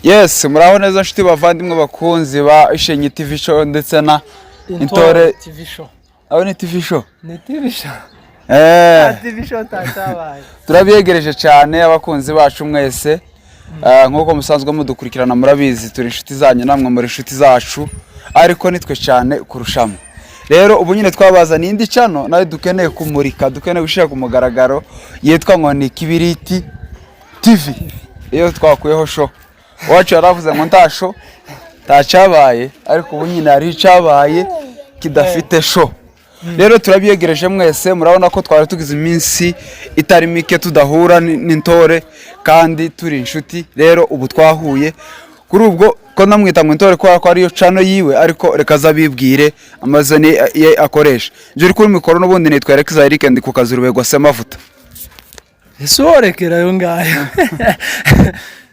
Yes, muraho neza nshuti bavandimwe bakunzi ba Ishenyi TV Show ndetse na Intore TV Show. Aho ni TV Show? Ni TV Show. TV Show tatabaye. Turabiyegereje cyane abakunzi bacu mwese. Nk'uko musanzwe mudukurikirana murabizi, turi inshuti zanyu, namwe muri inshuti zacu, ariko nitwe cyane kurushamo. Rero ubu nyine twabazaniye indi channel nayo dukeneye kumurika, dukeneye gushyira ku mugaragaro, yitwa ngo ni Kibiriti TV. Iyo twakuyeho show, iwacu yaravuze ngo nta show, ntacyabaye, ariko ubu nyine hariho icyabaye kidafite show. Rero turabiyegereje mwese. Murabona ko twari tugize iminsi itari mike tudahura n'intore kandi turi inshuti. Rero ubu twahuye. Kuri ubwo ko ndamwita ngo intore kubera ko ariyo channel yiwe, ariko reka aze abibwire amazina ye akoresha. Njye uri kuri mikoro n'ubundi nitwa Alex Eric, ndi ku kazi Rubegwa Semavuta. Ese uworekera ayo ngayo?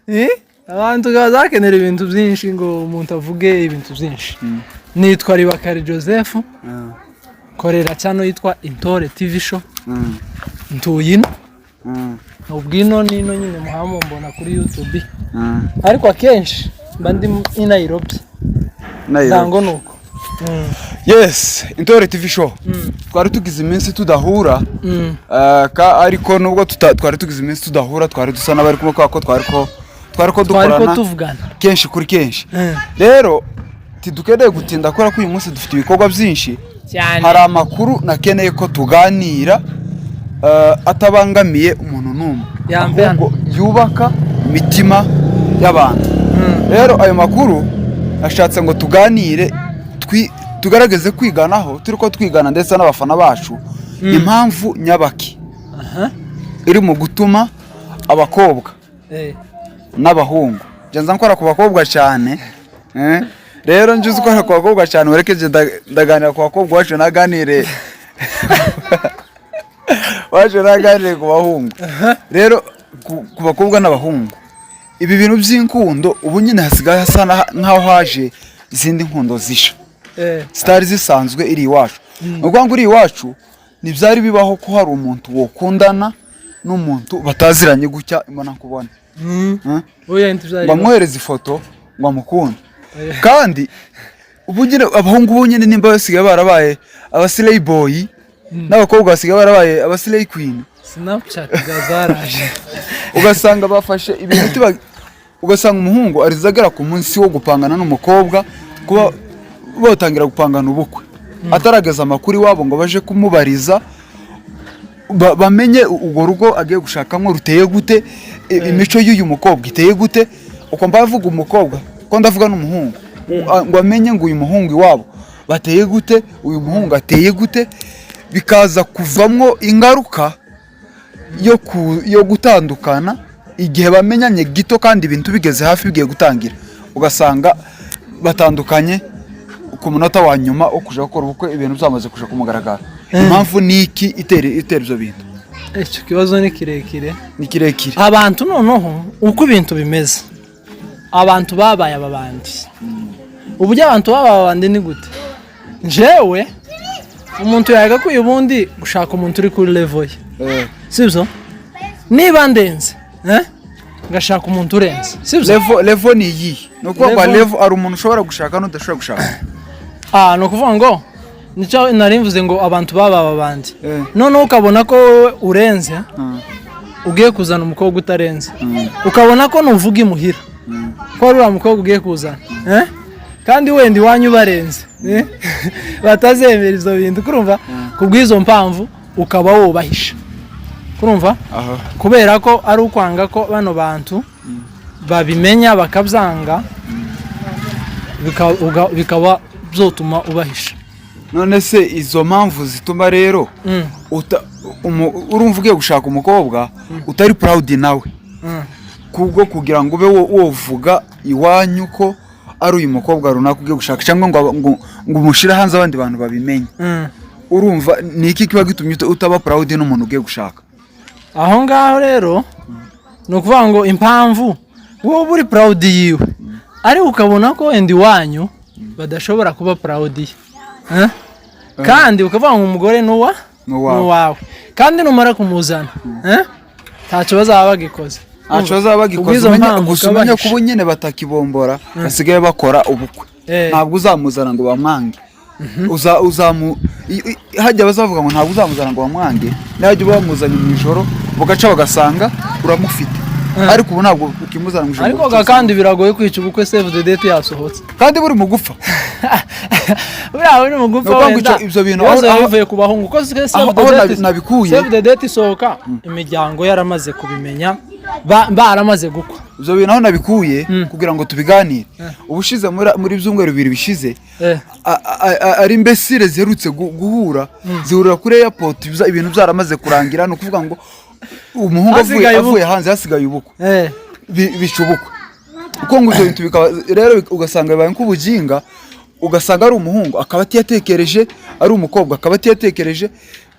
Eh? Abantu bazakenera ibintu byinshi ngo umuntu avuge ibintu byinshi. Nitwa Ribakari Joseph, korera channel yitwa Intore TV Show. Ntuye ino. Ubwino nino nyine muhamumbona kuri YouTube. Ariko akenshi mba ndi i Nairobi. Ndango nuko. Yes, Intore TV Show, twari tugize iminsi tudahura. Ariko nubwo twari tugize iminsi tudahura, twari dusa n'abari kumwe kubera ko twari ko Twari ko dukorana tuvugana. kenshi kuri kenshi. Rero tidukeneye gutinda kubera ko uyu munsi dufite ibikorwa byinshi. Cyane. Hari amakuru nakeneye ko tuganira, atabangamiye umuntu n'umwe, Yambe. ahubwo yubaka imitima y'abantu. Rero ayo makuru ashatse ngo tuganire, tugaragaze kwiganaho turi ko twigana ndetse n'abafana bacu, impamvu nyabaki iri mu gutuma abakobwa n'abahungu. Njya nza nkora ku bakobwa cyane, eh? Rero njye uzi ukora ku bakobwa cyane, ureke njye ndaganira ku bakobwa, wacu naganire ku bahungu. Rero ku bakobwa n'abahungu, ibi bintu by'inkundo ubu nyine hasigaye hasa nk'aho haje izindi nkundo zisha zitari zisanzwe iri iwacu. Ni ukuvuga ngo iri iwacu ntibyari bibaho ko hari umuntu wokundana n'umuntu bataziranye gutya imbona nkubona. Oya, ntibyaari. Ngo amwohereze ifoto ngo amukunde. Kandi ubu nyine abahungu bo nyine nimba basigaye barabaye abaslay boy, n'abakobwa basigaye barabaye abaslay queen. Snapchat zaraje. Ugasanga bafashe ibintu ugasanga umuhungu arizagera ku munsi wo gupangana n'umukobwa, kuba batangira gupangana ubukwe, atarageza amakuru iwabo ngo baje kumubariza, bamenye urwo rugo agiye gushakamo ruteye gute, imico y'uyu mukobwa iteye gute. Uko mbavuga umukobwa ko ndavuga n'umuhungu, ngo amenye ngo uyu muhungu iwabo bateye gute, uyu muhungu ateye gute, bikaza kuvamwo ingaruka yo gutandukana igihe bamenyanye gito kandi ibintu bigeze hafi bigiye gutangira, ugasanga batandukanye ku munota wa nyuma wo kuja gukora ubukwe, ibintu byamaze kuja ku mugaragaro. Impamvu ni iki itera ibyo bintu? Icyo kibazo ni kirekire. Ni kirekire. Abantu noneho uko ibintu bimeze, abantu babaye ababandi. Uburyo abantu babaye ababandi ni gute? Njyewe umuntu yagakwiye ubundi gushaka umuntu uri kuri level ye, sibyo? Niba ndenze, eh? Ngashaka umuntu urenze, sibyo? Level ni iyihe? Ni ukuvuga ngo level ari umuntu ushobora gushaka n'udashobora gushaka. Ah, ni ukuvuga ngo nicyo nari mvuze ngo abantu baba ababandi. Noneho ukabona ko wowe urenze, ugiye kuzana umukobwa utarenze, ukabona ko nuvuga imuhira ko ari uriya mukobwa ugiye kuzana, eh? Kandi wenda iwanyu barenze, eh? Batazemera izo bintu, kurumva ku bw'izo mpamvu ukaba wubahisha, kurumva, kubera ko ari ukwanga ko bano bantu babimenya bakabyanga, bikaba byotuma ubahisha. None se izo mpamvu zituma rero urumva ugiye gushaka umukobwa utari proud nawe, kubwo kugira ngo ube wovuga iwanyu ko ari uyu mukobwa runaka ugiye gushaka, cyangwa ngo umushyire hanze abandi bantu babimenye, urumva ni iki kiba gitumye utaba proud n'umuntu ugiye gushaka? Aho ngaho rero ni ukuvuga ngo impamvu wowe uba uri proud yiwe, ariko ukabona ko wenda iwanyu badashobora kuba proud ye, eh? Kandi ukavuga ngo umugore ni uwa Ni uwawe. Ni uwawe, kandi numara kumuzana, eh? Ntacyo bazaba bagikoze. Ntaco bazaba bagikoze. Kubw'izo mpamvu Gusa umenye ko ukabahisha. ubu nyine batakibombora, basigaye bakora ubukwe. Ntabwo uzamuzana ngo bamwange. Uza uzamu hajya bazavuga ngo ntabwo uzamuzana ngo bamwange, nihajya uba wamuzanye mu ijoro bugaca bagasanga uramufite. Ariko ubu ntabwo ukimuzana mu ijoro Ariko ngo ga kandi biragoye kwica ubukwe save the date yasohotse. Kandi buri mugufa. Buriya uri mugufa Ni ukuvuga ngo wenda ibyo bintu ibibazo bivuye ku bahungu kuko save the aho date nabikuye. Save the date isohoka imiryango yaramaze kubimenya, baramaze gukwa. Ibyo bintu aho nabikuye kugira ngo tubiganire, ubushize muri byumweru 2 bishize, ari imbesire ziherutse guhura, zihurira kuri airport, ibintu byaramaze kurangira. Ni ukuvuga ngo umuhungu avuye Hasigaye ubukwe. avuye hanze, hasigaye ubukwe. Bica ubukwe kuko ngo ibyo bintu bikaba rero ugasanga bibaye nk'ubuginga, ugasanga ari umuhungu akaba atiyatekereje, ari umukobwa akaba atiyatekereje,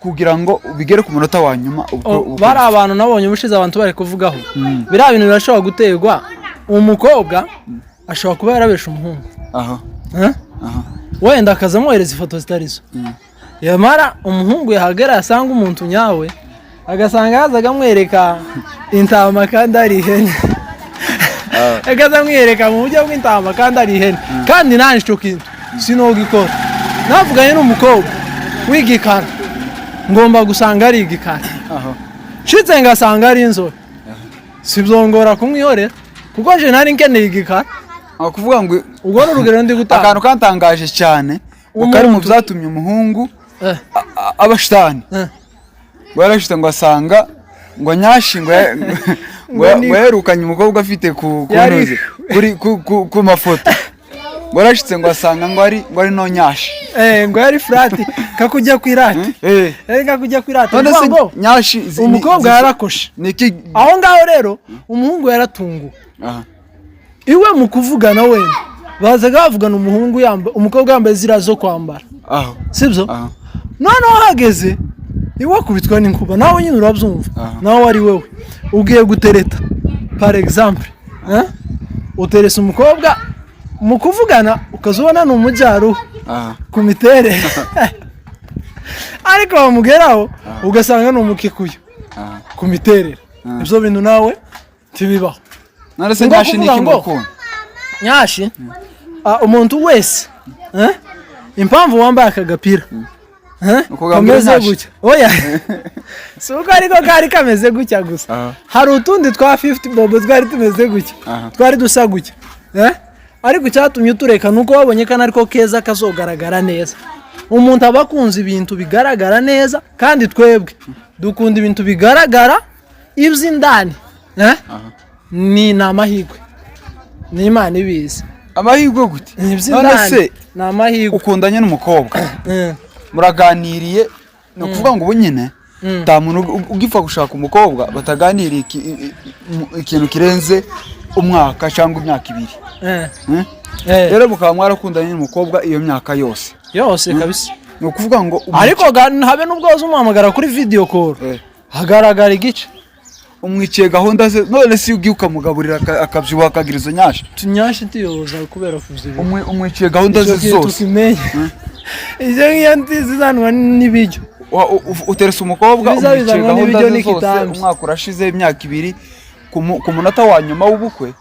kugira ngo bigere ku munota wa nyuma Oh, ubukwe. Bari abantu nabonye ubushize abantu bari kuvugaho biriya bintu birashobora guterwa, umukobwa ashobora kuba yarabeshe umuhungu. Eh? Aha. Wenda akaza amwohereza ifoto zitari zo, yamara umuhungu yahagera yasanga umuntu nyawe, agasanga yazaga amwereka intama kandi ari ihene, akaza amwereka mu buryo bw'intama kandi ari ihene. Kandi nanjye icyo kintu sinogikora. Navuganye n'umukobwa w'igikara, ngomba gusanga ari igikara. Nshitse ngasanga ari inzobe, sibyongora kumwihorera kuko nje nari nkeneye igikara. Ni ukuvuga ngo Ubwo ni urugero ndi gutanga. Akantu kantangaje cyane ngo kari mu Umuntu- byatumye umuhungu aba shitani, ngo yarashite ngo asanga ngo nyashi ngo yaherukanye umukobwa afite ku ntuzi kuri ku mafoto, ngo yarashitse ngo asanga ngo ari no nyashi. Ngo yari flat kakujya ku irati. Yari kakujya ku irati. None se Ngo nyashi umukobwa yarakoshe. Ni iki? Aho ngaho rero umuhungu yaratunguwe. Iwe mu kuvugana wenda bazaga bavugana, umuhungu yambaye, umukobwa yambaye ziriya zo kwambara. Sibyo? Aha. Noneho hageze iwe akubitwa n'inkuba. Nawe nyine urabyumva. Nawe ari wowe ugiye gutereta, par exemple, eh? Uteresa umukobwa, mu kuvugana ukaza ubona ni umujyaruhu ku miterere, ariko wamugeraho ugasanga ni umukikuyu ku miterere. Ibyo bintu nawe ntibibaho. None se Ngo nyashi ni kuvuga iki mu rukundo? Nyashi, umuntu wese, eh? Impamvu wambaye aka gapira, eh? Uko gambira Kameze nyashi. gutya, oya, si uko ariko kari kameze gutya gusa. Hari utundi twa 50 bob twari tumeze gutya, twari dusa gutya, eh? Ariko icyatumye utureka ni uko wabonye kano ariko keza kazogaragara neza. Umuntu aba akunze ibintu bigaragara neza, kandi twebwe dukunda ibintu bigaragara. Iby'indani, eh? Ni amahirwe, ni Imana ibizi. Amahirwe gute? Ni None iby'indani se ni amahirwe. Ukundanye n'umukobwa, muraganiriye, ni ukuvuga ngo ubu nyine nta muntu ugipfa gushaka umukobwa bataganiriye ikintu kirenze umwaka cyangwa imyaka 2. Rero mukaba mwarakundanye n'umukobwa iyo myaka yose. Yose kabisa. Ni ukuvuga ngo Ariko habe n'ubwo waza umuhamagara kuri video call, hagaragara igice. Umwiciye gahunda ze. None se iyo ugiye ukamugaburira akabyibuha akagira izo nyashi? Tunyashi tuyoza kubera kuziba. Umwiciye gahunda ze Icyo kintu zose. tukimenye, ibyo ngiyo ntizizanwa n'ibiryo. Uterese umukobwa, Ibiza umwiciye bizanwa gahunda n'ibiryo ze zose. n'ikitambi. Umwaka urashize, imyaka 2, ku munota wa nyuma w'ubukwe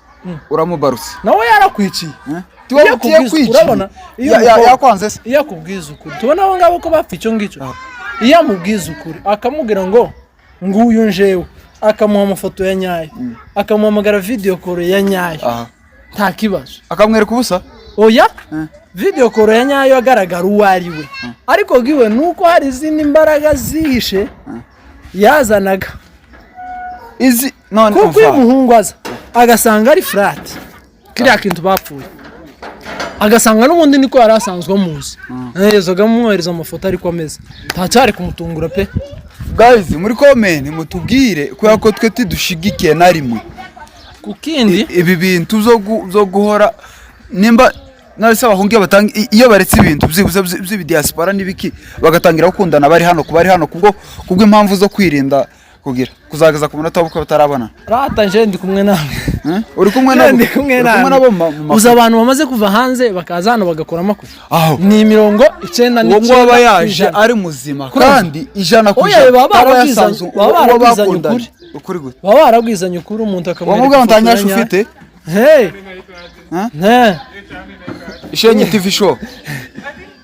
uramubarutse. Nawe yarakwiciye. Eh? Iyo akubwiza, urabona iyo Yakwanze se? Iyo akubwiza ukuri, tubona abo ngabo ko bapfa icyo ngicyo. Iyo amubwiza ukuri akamubwira ngo nguyu njewe, akamuha amafoto ya nyayo, akamuhamagara video call ya nyayo, nta kibazo. Akamwereka ubusa? Oya, video call ya nyayo agaragara uwo ari we. Ariko giwe nuko hari izindi mbaraga zihishe yazanaga. Izi none Kuko iyo umva. umuhungu aza agasanga ari flat, kiriya kintu bapfuye, agasanga n'ubundi niko yari asanzwe amuzi, yazaga amwohereza amafoto ariko ameze, ntacyari kumutungura pe. Guys, muri comment mutubwire, kubera ko twe tidushigikiye na rimwe Ku kindi ibi bintu zo guhora nimba none se abahungu iyo batanga iyo baretse ibintu byibuze by'ibidiaspora n'ibiki, bagatangira gukundana bari hano, kuba ari hano kubwo kubw'impamvu zo kwirinda. Kugira kuzageza ku munota w'ubukwe batarabona. Rata, nje ndi kumwe nawe. Eh? Uri kumwe nabo? Ndi kumwe Uri nawe. kumwe nabo mu Uzi abantu bamaze kuva hanze bakaza hano bagakora amakuru? Aho. Ni mirongo icyenda Uwo nguwo n'icyenda aba ku yaje ijana. ari muzima Kurumva? kandi 100% Oya, baba aba barabwizanye- yasanze baba uwo barabwizanye bakundanye. ukuri. Ukuri gute? Baba barabwizanye ukuri, umuntu akamwereka Wamubwira ngo ifoto ya ntanyasha nyayo. ufite. Hey! Huh? Ne. Ishenyi TV show,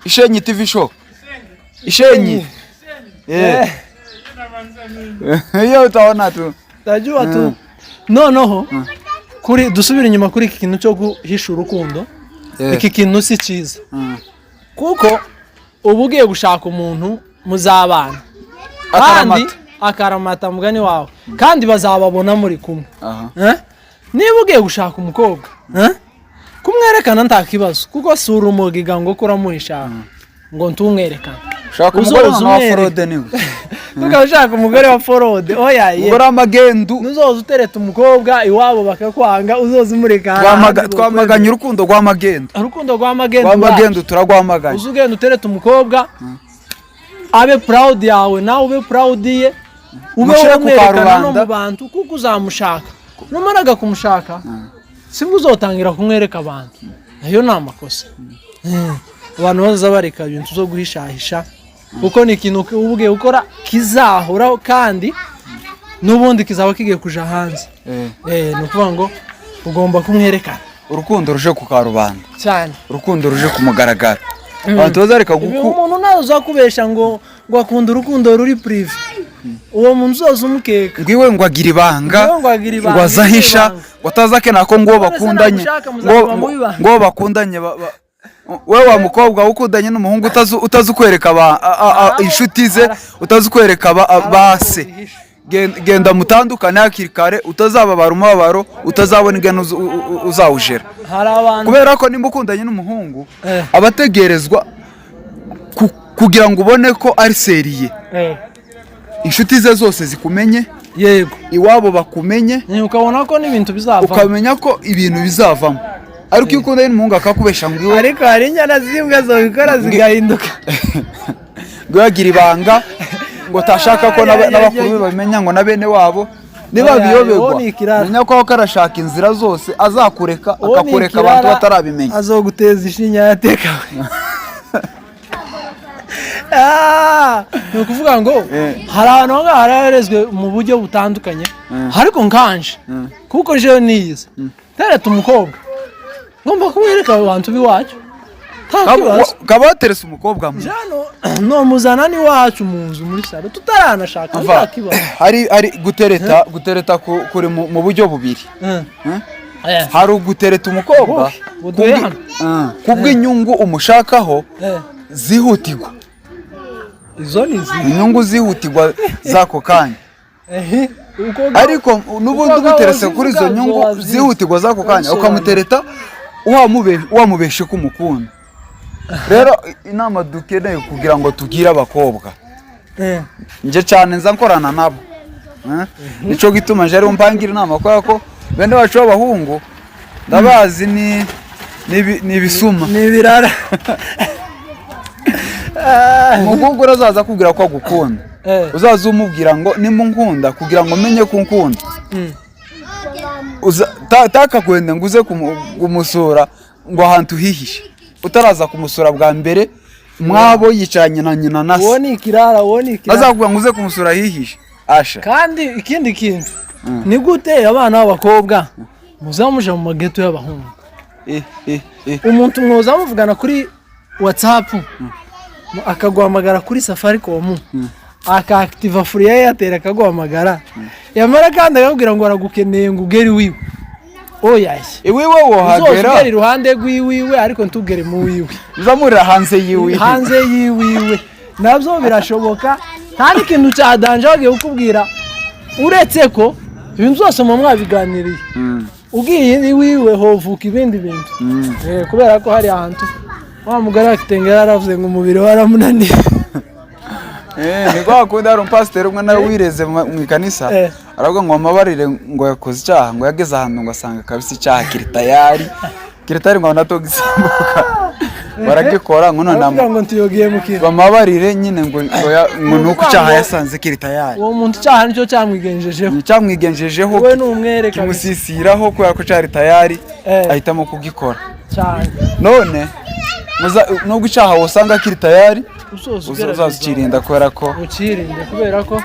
Ishenyi TV show, Ishenyi. Eh, iyo utaona tu. Tajua tu. Noneho kuri dusubire inyuma kuri iki kintu cyo guhisha urukundo. Iki kintu si cyiza, kuko uba ugiye gushaka umuntu muzabana kandi Akaramata. akaramata mugani wawe, kandi bazababona muri kumwe. Eh? Niba ugiye gushaka umukobwa, eh? Kumwerekana nta kibazo, kuko si urumugiga ngo kuramuhisha ngo ntumwerekane. Ushaka umugore Uzoza wa umwereke. forode niwe. Tukaba ushaka umugore wa forode, oya ye. Umugore w'amagendu. Nuzoza utereta umukobwa iwabo bakakwanga, uzoza umureka ahandi. Twamaganye urukundo rw'amagendu. Urukundo rw'amagendu. Rw'amagendu turarwamaganye. Uza ugenda utereta umukobwa, abe proud yawe, nawe ube proud ye, ube Mushyire ku umwerekana no karubanda. mu bantu, kuko uzamushaka. Numaraga kumushaka, sibwo uzotangira kumwereka abantu. Ayo ni amakosa. Abantu baza bareka ibintu zo guhishahisha, kuko ni ikintu uba ugiye gukora kizahoraho, kandi n'ubundi kizaba kigiye kuja hanze. Ni ukuvuga ngo ugomba kumwerekana. Urukundo ruje ku karubanda. Cyane. Urukundo ruje ku mugaragaro, abantu bazareka Ibi guku umuntu nawe uzakubesha ngo akunda urukundo ruri privé, uwo muntu uzoza umukeka. Ngwiwe ngo agira ibanga. Ngwiwe ngo agira ibanga, Ngo azahisha. ibanga. Ngo ataza akena ko nguwo None se bakundanye nagushaka ngo muzaguma mubibana? ngo bakundanye we wa mukobwa ukundanye n'umuhungu utazi ukwereka inshuti ze, utazi ukwereka ba se, genda mutandukane hakiri kare, utazababara umubabaro utazabona ingano uzawujera. Hari abantu Kubera ko nimba ukundanye n'umuhungu, aba ategerezwa kugira ngo ubone ko ari sérieux, inshuti ze zose zikumenye, iwabo bakumenye. Ni ukabona ko n'ibintu bizavamo. Ukamenya ko ibintu bizavamo. Ariko iyo ukundanye n'umuhungu akakubesha ngo iwe Ariko hari inyana z'imbwa zobikora zigahinduka. Ngo yagira ibanga, ngo atashaka ko n'abakuru be babimenya, ngo na bene wabo niba Oya, biyoberwa, uwo ni ikirara. menya ko aho karashaka inzira zose azakureka, Uwo ni akakureka abantu ikirara, batarabimenya. Azoguteza ishinya yateka. Ni ukuvuga ngo hari abantu bamwe bararezwe mu buryo butandukanye, ariko nkanje kuko jewe niyize, tereta umukobwa ngomba kumwereka abantu b'iwacu, nta kibazo. Kaba waterese umukobwa mu Jano nomuzana n'iwacu mu nzu muri salo tutaranashaka, Umva, nta kibazo. hari gutereta kuri mu buryo bubiri. Hari ugutereta umukobwa Buduhe hano. Kubw'inyungu umushakaho zihutirwa. Izo ni izi. Inyungu zihutirwa z'ako kanya. Ehe, uko Ariko n'ubundi uko uguterese wazivuga kuri izo nyungu wazizi. zihutirwa z'ako kanya, Urabisobanura. ukamutereta wamubeshe ko umukunda. Rero inama dukeneye kugira ngo tugire abakobwa, nje cyane nza nkorana nabo. Eh? Nico gituma nje ariho mpangira inama, kubera ko bene bacu b'abahungu ndabazi ni ibisuma. Ni ibirara. Umuhungu urazaza akubwira ko agukunda, uzaza umubwira ngo nimba unkunda, kugira ngo menye ko unkunda, takakwende ngo uze kumusura ngo ahantu hihishe, utaraza kumusura bwa mbere mwabo yicaranye na nyina na Uwo se. ni ikirara, uwo ni ikirara. Azakubwira ngo uze kumusura hihishe, asha. Kandi ikindi kintu, ni gute abana b'abakobwa muza muja mu mageto y'abahungu? Eh, eh, eh. Umuntu mwoza muvugana kuri WhatsApp, akaguhamagara kuri Safaricom, akaactiva free ya Airtel, akaguhamagara, yamara kandi akakubwira ngo aragukeneye ngo ugere iwiwe. Oya. Iwiwe Uzoza wohagera. ugera iruhande rw'iwiwe, ariko ntugere mu wiwe. Uzamurira hanze yiwe. Hanze yiwiwe nabyo birashoboka. Nta n'ikintu cya danger bagiye kukubwira, uretse ko ibintu byose muba mwabiganiriye. Ugiye iwiwe hovuka ibindi bintu. Kubera ko hari ahantu wa mugore wa Kitengera yaravuze ngo umubiri waramunaniye. Ni kwa kundi hari umupasiteri umwe nawe wireze mu ikanisa, aravuga ngo amabarire, ngo yakoze icyaha, ngo yageze ahantu ngo asanga kabisa icyaha kiri tayari, kiri tayari, ngo anato gisimbuka. Baragikora ngo none Aravuga ngo ntiyogiye mukira. Bamabarire nyine ngo nuko Ukuvuga icyaha ngo yasanze kiri tayari. Uwo muntu icyaha nicyo cyamwigenjejeho. Cyamwigenjejeho. We ni umwere kabisa. Kimusisiraho kubera ko cyari tayari, ahitamo kugikora. Cyane. None nubwo icyaha wosanga kiri tayari, usoza ugerageza uzazikirinda kubera ko ukirinde, kubera ko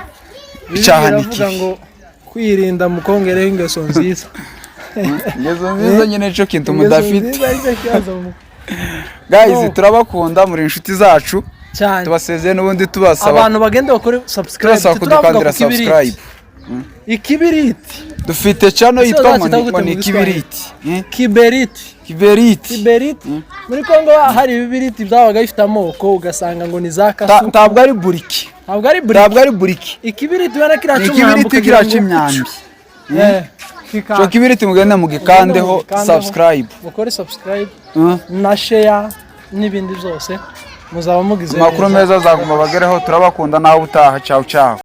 icyaha ni biravuga kibi. ngo kwirinda mukongereho ingeso nziza. Ingeso nziza nyine nicyo kintu Ingeso mudafite. nziza nicyo kibazo Guys, No. turabakunda, muri inshuti zacu. Cyane. Tubasezeye n'ubundi tubasaba Abantu bagende bakore subscribe. tubasaba Turavuga kudukandira ku kibiriti. subscribe. Ikibiriti. Dufite channel Ese yitwa ngo bazacyita ni gute ngo mu ni Giswahili? Kibiriti. Eh? Kiberiti. Kiberiti. Kiberiti. Muri Kongo hari ibibiriti byabaga bifite amoko, ugasanga ngo ni za kasuku. Ntabwo ari buriki. Ntabwo ari buri Ntabwo ari buriki. Ikibiriti ubona kiriya Ni cy'umwambi. ikibiriti kiriya cy'imyambi. Cyo kibiriti mugende mugikandeho subscribe. Mukore subscribe na share n'ibindi byose, muzaba mugize Amakuru neza. meza azaguma bagereho. Turabakunda, nawe utaha. Ciao ciao.